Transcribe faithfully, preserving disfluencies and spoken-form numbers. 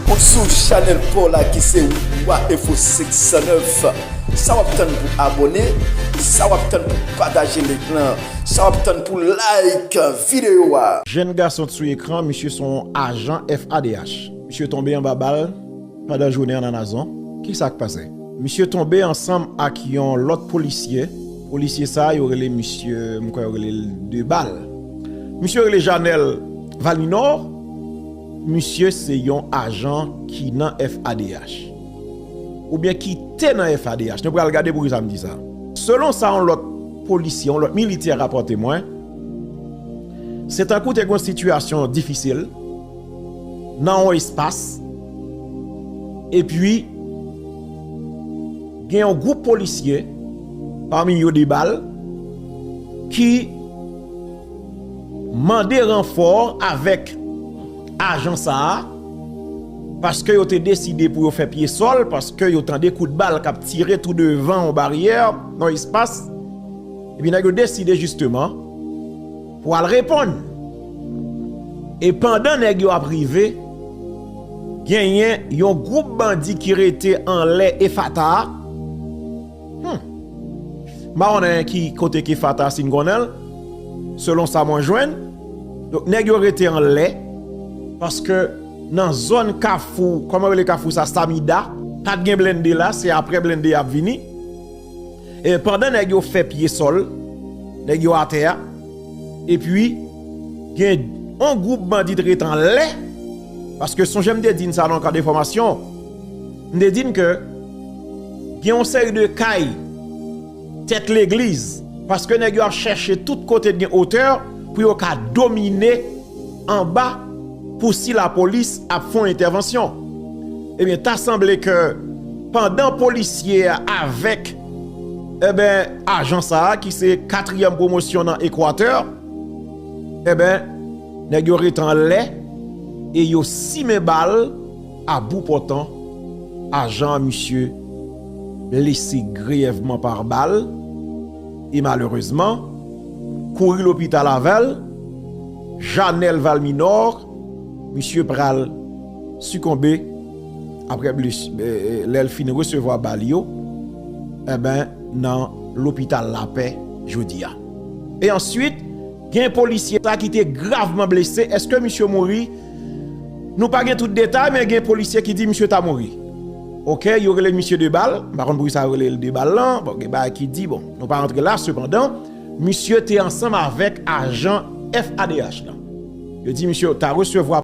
Ou sou chanèl pa w la ki se Wa Enfo senk san nèf. Sa w ap tann pou abòne? Sa w ap tann pou pataje link lan? Sa w ap tann pou like videyo a? Jèn gason t sou ekran, misye se yon ajan F A D H. Misye tonbe anba bal pandan jounen an nan Nazon. Kisa k pase? Misye tonbe ansanm ak yon lòt polisye. Polisye sa a, yo rele misye, m kwè yo rele l Debal. Misye rele Janèl Valminor. Misye se yon ajan ki nan F A D H. Oubyen ki te nan F A D H. Nou pral gade poukisa m di sa. Selon sa yon lòt polisye, yon lòt militè rapòte mwen, se tankou te gen yon sitiyasyon difisil nan yon espas, epi gen yon gwoup polisye, pami yo Debal, ki mande ranfò avèk ajan sa a, paske yo te deside pou yo fè pye sòl, paske yo tande kout bal k ap tire tou devan yon baryè nan espas. Epi nèg yo deside jisteman pou al reponn. E pandan nèg yo ap rive, genyen yon gwoup bandi ki rete anlè Efata a. Hmm. M pa konnen ki kote ki Efata a, si n konnen l, selon sa mwen jwenn. Donk, nèg yo rete anlè, paske nan zòn Kafou, kòman rele Kafou sa, Samida, pa t gen blende la, se apre blende y ap vini. E pandan nèg yo fè pye sòl, nèg yo atè a, epi gen yon gwoup bandi t ret anlè, paske sonje m te di n sa nan kad enfòmasyon, m te di n ke gen yon seri de kay tèt legliz, paske nèg yo ap chèche tout kote t gen otè pou yo ka domine anba pou si lapolis ap fè yon entèvansyon. Ebyen, ta sanble ke pandan polisye a avèk, eben, ajan sa a, ki se katriyèm pwomosyon nan Ekwatè, eben, nèg yo ret anlè e yo simen bal a bout pòtan. Ajan an, misye blese griyèvman pa bal e malerezman, kouri lopital avè l, Janèl Valminor, misye pral sikonbe apre blesi, eh, eh, lè l fin resevwa bal yo, eben, nan lopital Lapè jodi a. E answit, gen polisye sa ki te gravman blese. Èske misye mouri? Nou pa gen tout detay, men gen polisye ki di misye ta mouri. Oke, yo rele misye Debal. M pa konn poukisa yo rele l Debal lan. Bon, gen bagay ki di, bon, nou pa rantre la. Sepandan, misye te ansanm avèk ajan F A D H lan. Yo di misye ta resevwa